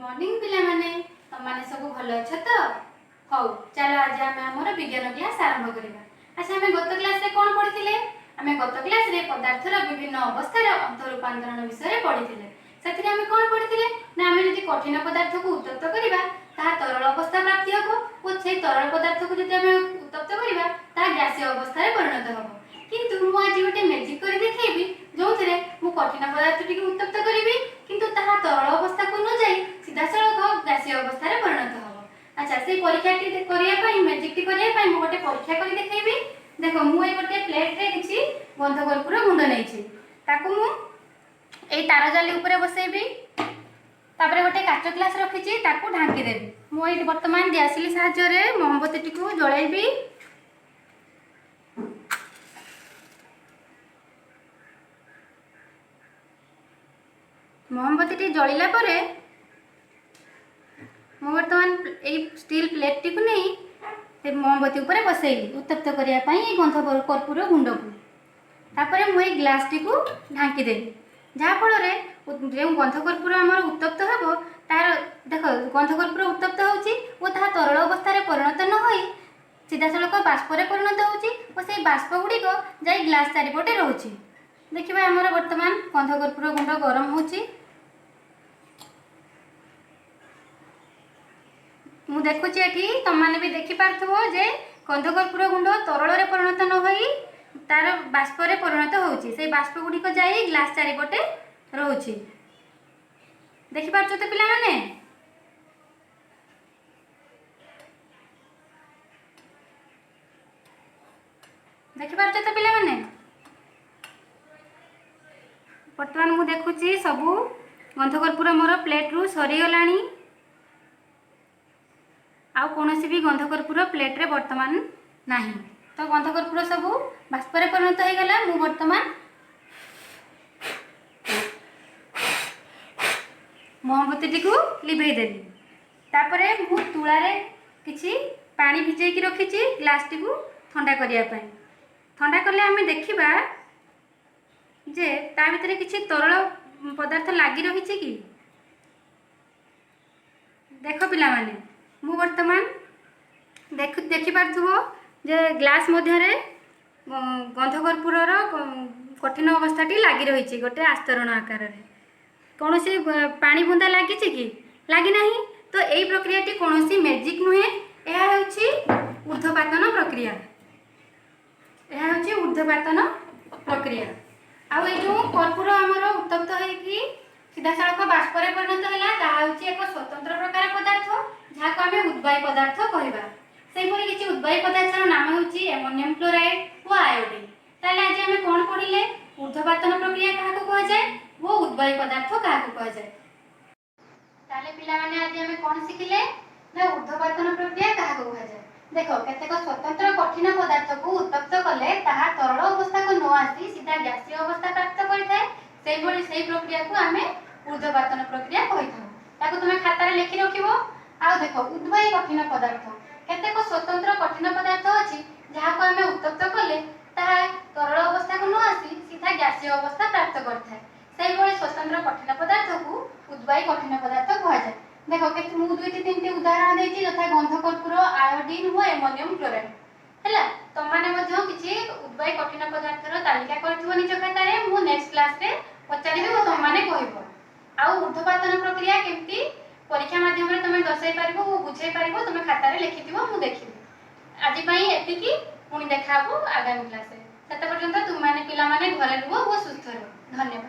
Morning ପିଲାମାନେ, ତମମାନେ ସବୁ ଭଲ ଅଛ ତ? ହଉ, ଚାଲ ଆଜି ଆମେ ଆମର ବିଜ୍ଞାନ କ୍ଲାସ୍ ଆରମ୍ଭ କରିବା। ଆଚ୍ଛା, ଆମେ ଗତ କ୍ଲାସରେ କ'ଣ ପଢ଼ିଥିଲେ? ଆମେ ଗତ କ୍ଲାସରେ ପଦାର୍ଥର ବିଭିନ୍ନ ଅବସ୍ଥାର ଅନ୍ତଃ ରୂପାନ୍ତରଣ ବିଷୟରେ ପଢ଼ିଥିଲେ। ସେଥିରେ ଆମେ କ'ଣ ପଢ଼ିଥିଲେ ନା, ଆମେ ଯଦି କଠିନ ପଦାର୍ଥକୁ ଉତ୍ତପ୍ତ କରିବା ତାହା ତରଳ ଅବସ୍ଥା ପ୍ରାପ୍ତି ହେବ ଓ ସେଇ ତରଳ ପଦାର୍ଥକୁ ଯଦି ଆମେ ଉତ୍ତପ୍ତ କରିବା ତାହା ଗ୍ୟାସୀୟ ଅବସ୍ଥାରେ ପରିଣତ ହେବ। କିନ୍ତୁ ମୁଁ ଆଜି ଗୋଟେ ମ୍ୟାଜିକ୍ କରି ଦେଖେଇବି, ଯେଉଁଥିରେ ମୁଁ କଠିନ ପଦାର୍ଥଟିକୁ ଉତ୍ତପ୍ତ କରିବି, କିନ୍ତୁ ତାହା ତରଳ ଅବସ୍ଥାକୁ ନ ଯାଇ ସିଧାସଳଖ ଗ୍ୟାସୀୟ ଅବସ୍ଥାରେ ପରିଣତ ହେବ। ଆଚ୍ଛା, ସେଇ ପରୀକ୍ଷାଟି କରିବା ପାଇଁ, ମ୍ୟାଜିକ୍ଟି କରିବା ପାଇଁ ମୁଁ ଗୋଟେ ପରୀକ୍ଷା କରି ଦେଖେଇବି। ଦେଖ, ମୁଁ ଏଇ ଗୋଟେ ପ୍ଲେଟ୍ରେ କିଛି ଗନ୍ଧକର୍ପୂର ଗୁଣ୍ଡ ନେଇଛି। ତାକୁ ମୁଁ ଏଇ ତାର ଜାଲି ଉପରେ ବସେଇବି। ତାପରେ ଗୋଟେ କାଚ ଗ୍ଲାସ୍ ରଖିଛି, ତାକୁ ଢାଙ୍କି ଦେବି। ମୁଁ ଏଇଠି ବର୍ତ୍ତମାନ ଦିଆସିଲି ସାହାଯ୍ୟରେ ମହମବତୀଟିକୁ ଜଳାଇବି। ମହମବତୀଟି ଜଳିଲା ପରେ ମୁଁ ବର୍ତ୍ତମାନ ଏଇ ଷ୍ଟିଲ୍ ପ୍ଲେଟ୍ଟିକୁ ନେଇ ସେ ମହମବତୀ ଉପରେ ବସେଇଲି ଉତ୍ତପ୍ତ କରିବା ପାଇଁ ଏଇ ଗନ୍ଧ କର୍ପୂର ଗୁଣ୍ଡକୁ। ତାପରେ ମୁଁ ଏଇ ଗ୍ଲାସ୍ଟିକୁ ଢାଙ୍କିଦେଲି, ଯାହାଫଳରେ ଯେଉଁ ଗନ୍ଧ କର୍ପୂର ଆମର ଉତ୍ତପ୍ତ ହେବ ତାର, ଦେଖ, ଗନ୍ଧ କର୍ପୂର ଉତ୍ତପ୍ତ ହେଉଛି ଓ ତାହା ତରଳ ଅବସ୍ଥାରେ ପରିଣତ ନ ହୋଇ ସିଧାସଳଖ ବାଷ୍ପରେ ପରିଣତ ହେଉଛି ଓ ସେଇ ବାଷ୍ପ ଗୁଡ଼ିକ ଯାଇ ଗ୍ଲାସ୍ ଚାରିପଟେ ରହୁଛି। ଦେଖିବା, ଆମର ବର୍ତ୍ତମାନ ଗନ୍ଧ କର୍ପୂର ଗୁଣ୍ଡ ଗରମ ହେଉଛି। ମୁଁ ଦେଖୁଛି ଏଠି, ତମମାନେ ବି ଦେଖିପାରୁଥିବ ଯେ ଗନ୍ଧକର୍ପୂର ଗୁଣ୍ଡ ତରଳରେ ପରିଣତ ନ ହୋଇ ତାର ବାଷ୍ପରେ ପରିଣତ ହେଉଛି। ସେଇ ବାଷ୍ପ ଗୁଡ଼ିକ ଯାଇ ଗ୍ଲାସ୍ ଚାରିପଟେ ରହୁଛି। ଦେଖିପାରୁଛ ତ ପିଲାମାନେ? ଦେଖିପାରୁଛ ତ ପିଲାମାନେ? ବର୍ତ୍ତମାନ ମୁଁ ଦେଖୁଛି ସବୁ ଗନ୍ଧକର୍ପୂର ମୋର ପ୍ଲେଟ୍ରୁ ସରିଗଲାଣି। ଆଉ କୌଣସି ବି ଗନ୍ଧକର୍ପୂର ପ୍ଲେଟ୍ରେ ବର୍ତ୍ତମାନ ନାହିଁ। ତ ଗନ୍ଧକର୍ପୂର ସବୁ ବାଷ୍ପରେ ପରିଣତ ହୋଇଗଲା। ମୁଁ ବର୍ତ୍ତମାନ ମହମବତୀଟିକୁ ଲିଭେଇ ଦେଲି। ତାପରେ ମୁଁ ତୁଳାରେ କିଛି ପାଣି ଭିଜେଇକି ରଖିଛି ଗ୍ଲାସ୍ଟିକୁ ଥଣ୍ଡା କରିବା ପାଇଁ। ଥଣ୍ଡା କଲେ ଆମେ ଦେଖିବା ଯେ ତା ଭିତରେ କିଛି ତରଳ ପଦାର୍ଥ ଲାଗି ରହିଛି କି। ଦେଖ ପିଲାମାନେ, ମୁଁ ବର୍ତ୍ତମାନ ଦେଖିପାରୁଥିବ ଯେ ଗ୍ଲାସ୍ ମଧ୍ୟରେ ଗନ୍ଧକର୍ପୂରର କଠିନ ଅବସ୍ଥାଟି ଲାଗି ରହିଛି ଗୋଟେ ଆସ୍ତରଣ ଆକାରରେ। କୌଣସି ପାଣି ବୁନ୍ଦା ଲାଗିଛି କି? ଲାଗିନାହିଁ। ତ ଏଇ ପ୍ରକ୍ରିୟାଟି କୌଣସି ମ୍ୟାଜିକ୍ ନୁହେଁ। ଏହା ହେଉଛି ଉର୍ଦ୍ଧ୍ୱପାତନ ପ୍ରକ୍ରିୟା। ଏହା ହେଉଛି ଉର୍ଦ୍ଧ୍ୱପାତନ ପ୍ରକ୍ରିୟା। ଆଉ ଏଇ ଯେଉଁ କର୍ପୂର ଆମର ଉତ୍ତପ୍ତ ହେଇକି ସିଧାସଳଖ ବାଷ୍ପରେ ପରିଣତ ହେଲା, ତାହା ହେଉଛି ଏକ ସ୍ୱତନ୍ତ୍ର ପ୍ରକାର ପଦାର୍ଥ, ଯାହାକୁ ଆମେ ଉଦ୍ବାୟୀ ପଦାର୍ଥ କହିବା। ସେହିପରି କିଛି ଉଦ୍ବାୟୀ ପଦାର୍ଥର ନାମ ହେଉଛି ଆମୋନିୟମ କ୍ଲୋରାଇଡ୍ ଓ ଆୟୋଡିନ୍। ତାହେଲେ ଆଜି ଆମେ କ'ଣ ପଢ଼ିଲେ? ଉର୍ଦ୍ଧ୍ୱପାତନ ପ୍ରକ୍ରିୟା କାହାକୁ କୁହାଯାଏ ଓ ଉଦ୍ବାୟୀ ପଦାର୍ଥ କାହାକୁ କୁହାଯାଏ। ତାହେଲେ ପିଲାମାନେ, ଆଜି ଆମେ କ'ଣ ଶିଖିଲେ ନା ଉର୍ଦ୍ଧ୍ୱପାତନ ପ୍ରକ୍ରିୟା କାହାକୁ କୁହାଯାଏ। ଦେଖ, କେତେକ ସ୍ୱତନ୍ତ୍ର କଠିନ ପଦାର୍ଥକୁ ଉତ୍ତପ୍ତ କଲେ ତାହା ତରଳ ଅବସ୍ଥାକୁ ନ ଆସି ସିଧା ଗ୍ୟାସୀୟ ଅବସ୍ଥା ପ୍ରାପ୍ତ କରିଥାଏ। ସେଇଭଳି ସେଇ ପ୍ରକ୍ରିୟାକୁ ଆମେ ଉର୍ଦ୍ଧ୍ୱପାତନ ପ୍ରକ୍ରିୟା କହିଥାଉ। ତାକୁ ତୁମେ ଖାତାରେ ଲେଖି ରଖିବ। ଆଉ ଦେଖ, ଉଦ୍ବାୟୀ କଠିନ ପଦାର୍ଥ, କେତେକ ସ୍ୱତନ୍ତ୍ର କଠିନ ପଦାର୍ଥ ଅଛି ଯାହାକୁ ଆମେ ଉତ୍ତପ୍ତ କଲେ ତାହା ତରଳ ଅବସ୍ଥାକୁ ନ ଆସି ସିଧା ଗ୍ୟାସୀୟ ଅବସ୍ଥା ପ୍ରାପ୍ତ କରିଥାଏ। ସେଇଭଳି ସ୍ୱତନ୍ତ୍ର କଠିନ ପଦାର୍ଥକୁ ଉଦ୍ବାୟୀ କଠିନ ପଦାର୍ଥ କୁହାଯାଏ। ଦେଖ, କେତେ ମୁଁ ଦୁଇଟି ତିନିଟି ଉଦାହରଣ ଦେଇଛି, ଯଥା ଗନ୍ଧକର୍ପୂର, ଆୟୋଡିନ୍ ଓ ଏମୋନିୟମ କ୍ଲୋରାଇଡ୍। ହେଲା, ତମମାନେ ମଧ୍ୟ କିଛି ଉଦ୍ବାୟୀ କଠିନ ପଦାର୍ଥର ତାଲିକା କରିଥିବ ନିଜ ଖାତାରେ। ମୁଁ ନେକ୍ସଟ କ୍ଲାସରେ ପଚାରିବି ଓ ତମମାନେ କହିବ। ଆଉ ଉର୍ଦ୍ଧ୍ୱପାତନ ପ୍ରକ୍ରିୟା କେମିତି ପରୀକ୍ଷା ମାଧ୍ୟମରେ ତମେ ଦର୍ଶାଇ ପାରିବ ଓ ବୁଝେଇ ପାରିବ, ତମେ ଖାତାରେ ଲେଖିଥିବ, ମୁଁ ଦେଖିବି। ଆଜି ପାଇଁ ଏତିକି। ପୁଣି ଦେଖା ହବ ଆଗାମୀ କ୍ଲାସରେ। ସେତେ ପର୍ଯ୍ୟନ୍ତ ତୁମମାନେ ପିଲାମାନେ ଘରେ ରୁହ ଓ ସୁସ୍ଥ ରୁହ। ଧନ୍ୟବାଦ।